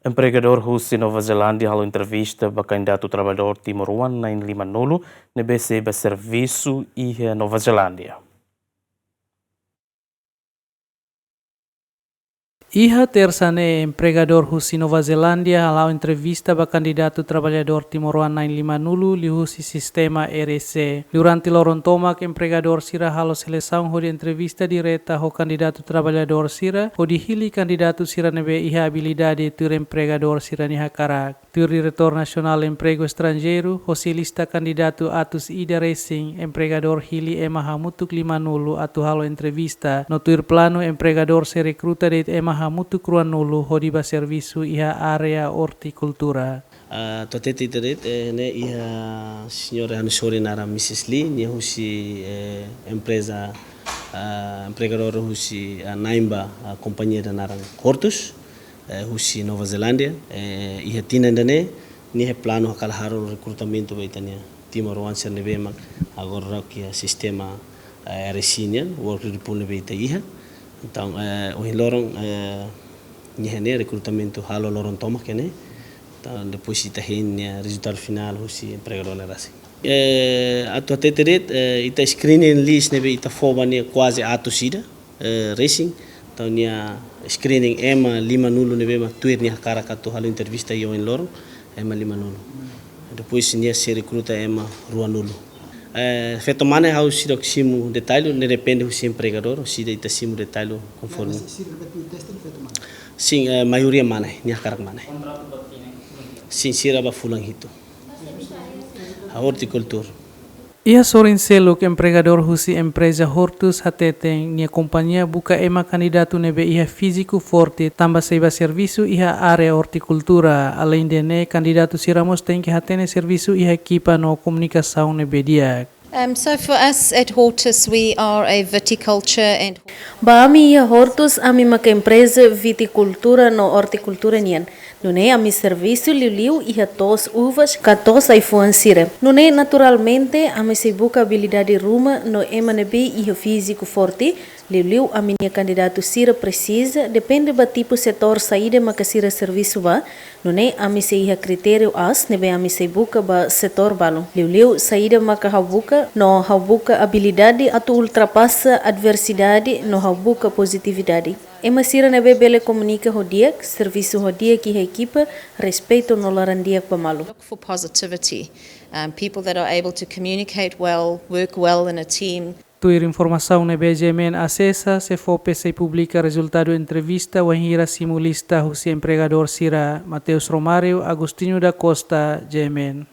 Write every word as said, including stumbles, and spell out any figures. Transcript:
Empregadór husi Nova Zelándia halo entrevista ba kandidatu traballadór timoroan na'in-limanulu ne'ebé sei bá servisu iha Nova Zelándia. Iha Tersa ne'e, empregadór husi Nova Zelándia hala'o entrevista ba kandidatu traballadór timoroan na'in-limanulu liuhusi sistema R S C. Durante loron tomak, empregadór sira halo selesaun hodi entrevista direta ho kandidatu traballadór sira, hodi hili kandidatu sira ne'ebé iha abilidade tuir empregadór sira-nia hakarak. Tuir Diretór Nasionál Empregu Estranjeiru, hosi lista kandidatu atus ida resin, empregadór hili ema hamutuk limanulu atu halo entrevista. No tuir planu, empregadór sei rekruta de'it ema hamutuk ruanulu hodi bá servisu iha área ortikultura. Ah, atu hatete ita de'it, eh, ne'e iha señora hanesan naran Missus Lee, nia husi, eh, empreza, ah, empregadór husi, ah, na'in ba, ah, kompañia ida naran Hortus, eh, husi Nova Zelándia, eh, iha tinan ida-ne'e, nia iha planu hakarak halo rekrutamentu ba ita-nia timoroan sira ne'ebé mak agora daudaun iha sistema, eh, R S C nian, work report ne'ebé ita iha. Entaun, eh, ohin loron, eh, nia iha ne'e rekrutamentu halo loron tomak ne'e. Entaun, depois ita hein nia rezultadu finál husi empregadór ne'e rasik. Eh, atu hatete de'it, eh, ita screening list ne'ebé ita fó ba nia kuaze atus ida, eh, resin. Entaun nia screening ema limanulu ne'ebé mak tuir nia hakarak atu halo entrevista iha ohin loron, ema limanulu. Depois nia sei rekruta ema ruanulu. Eh, feto mane ha'u seidauk simu detalle, ne'e depende husi empregadór, sira ita simu detalle konforme. Mas sira ne'ebé tuir teste ne'e feto mane? Sin, eh, maioria mane, nia hakarak mane. Kontratu ba tinan? Sin, sira ba fulan hitu. Iha ortikultura. Iha sorin seluk, empregadór husi empreza Hortus hateten nia kompañia buka ema kandidatu ne'ebé iha fíziku forte tanba sei bá servisu iha área ortikultura. Aleinde ne'e, kandidatu sira mós tenke hatene servisu iha ekipa no komunikasaun ne'ebé di'ak. Um, so for us at Hortus, we are a viticulture and Ba ami iha Hortus, ami maka empreza vitikultura no ortikultura nian. Nune'e ami servisu liuliu iha to'os uvas ka to'os ai-fuan sira. Nune'e naturalmente ami sei buka abilidade ruma no ema ne'ebé iha fíziku forte, liuliu ami-nia kandidatu sira presiza, depende ba tipu setór saida maka sira servisu ba, nune'e ami sei iha kritériu aas ne'ebé ami sei buka ba setór balu. Liuliu saida maka ha'u buka, no ha'u buka abilidade atu ultrapasa adversidade no ha'u buka pozitividade. Ema sira ne'ebé bele komunika ho di'ak, servisu ho di'ak iha ekipa, respeitu no laran di'ak ba malu. Look for positivity. Um, people that are able to communicate well, work well in a team. Tuir informasaun ne'ebé G M N asesa, SEFOPE sei publika rezultadu entrevista wainhira simu lista husi empregadór sira. Mateus Romário, Agostinho da Costa, G M N.